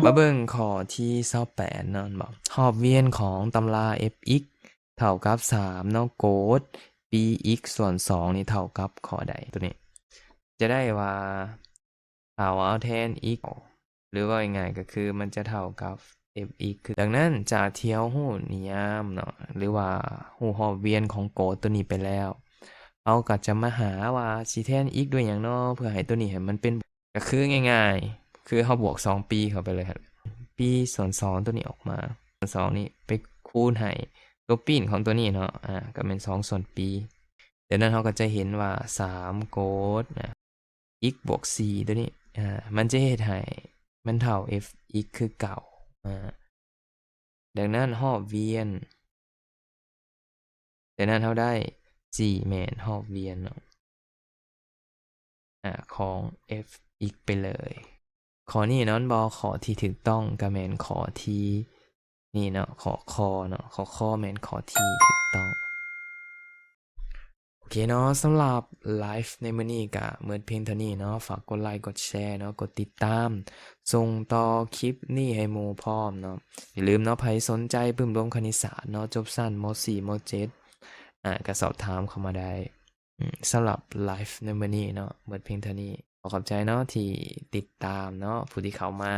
ມາເບິ່ງຂໍ້ທີຊາວແປດເນາະ ແມ່ນບໍ່? ຮອບວຽນຂອງຕຳລາ f(x) ເທົ່າກັບສາມເນາະ ໂກດ b(x) ສ່ວນສອງນີ້ເທົ່າກັບຂໍ້ໃດ? ຕົວນີ້ຈະໄດ້ວ່າ ຖ້າເອົາແທນ x ຫຼືເວົ້າງ່າຍໆກໍຄືມັນຈະເທົ່າກັບ f(x) ຄື ດັ່ງນັ້ນຈາກທີ່ເຮົາຮູ້ນິຍາມເນາະ ຫຼືວ່າຮູ້ຮອບວຽນຂອງໂກດຕົວນີ້ໄປແລ້ວ ເຮົາກໍຈະມາຫາວ່າຊິແທນ x ດ້ວຍຫຍັງເນາະ ເພື່ອໃຫ້ຕົວນີ້ໃຫ້ມັນເປັນ ກໍຄືງ່າຍໆ ຄືເຮົາບວກສອງປີເຂົ້າໄປເລີຍ ປີສ່ວນສອງຕົວນີ້ອອກມາ ສ່ວນສອງນີ້ໄປຄູນໃຫ້ຕົວປີ້ນຂອງຕົວນີ້ເນາະ ອາ ກໍແມ່ນສອງສ່ວນປີ. ຈາກນັ້ນເຮົາກໍຈະເຫັນວ່າສາມໂກດນະ x ບວກສີ່ຕົວນີ້ ອາ ມັນຈະເຮັດໃຫ້ມັນເທົ່າ f(x) ຄືເກົ່າ ອາ ດັ່ງນັ້ນຮອບວຽນ ຈາກນັ້ນເຮົາໄດ້ສີ່ແມ່ນຮອບວຽນເນາະ ອາ ຂອງ f(x) ໄປເລີຍ. ຂໍ້ນີ້ເນາະ ແມ່ນບໍ່? ຂໍ້ທີ່ຖືກຕ້ອງກໍແມ່ນຂໍ້ທີ່ນີ້ເນາະ ຂໍ້ ຄ ເນາະ ຂໍ້ ຄ ແມ່ນຂໍ້ທີ່ຖືກຕ້ອງ. ໂອເຄເນາະ ສຳລັບໄລຟ໌ໃນມື້ນີ້ກະໝົດພຽງເທົ່ານີ້ເນາະ ຝາກກົດໄລ ກົດແຊເນາະ ກົດຕິດຕາມ ສົ່ງຕໍ່ຄລິບນີ້ໃຫ້ໝູ່ພ້ອມເນາະ. ຢ່າລືມເນາະ ໃຜສົນໃຈປຶ້ມລວມຄະນິດສາດເນາະ ຈົບຊັ້ນ ມໍສີ່ ມໍເຈັດ ອາ ກະສອບຖາມເຂົ້າມາໄດ້. ອາ ສຳລັບໄລຟ໌ໃນມື້ນີ້ເນາະ ໝົດພຽງເທົ່ານີ້. ຂໍຂອບໃຈເນາະທີ່ຕິດຕາມເນາະ ຜູ້ທີ່ເຂົ້າມາ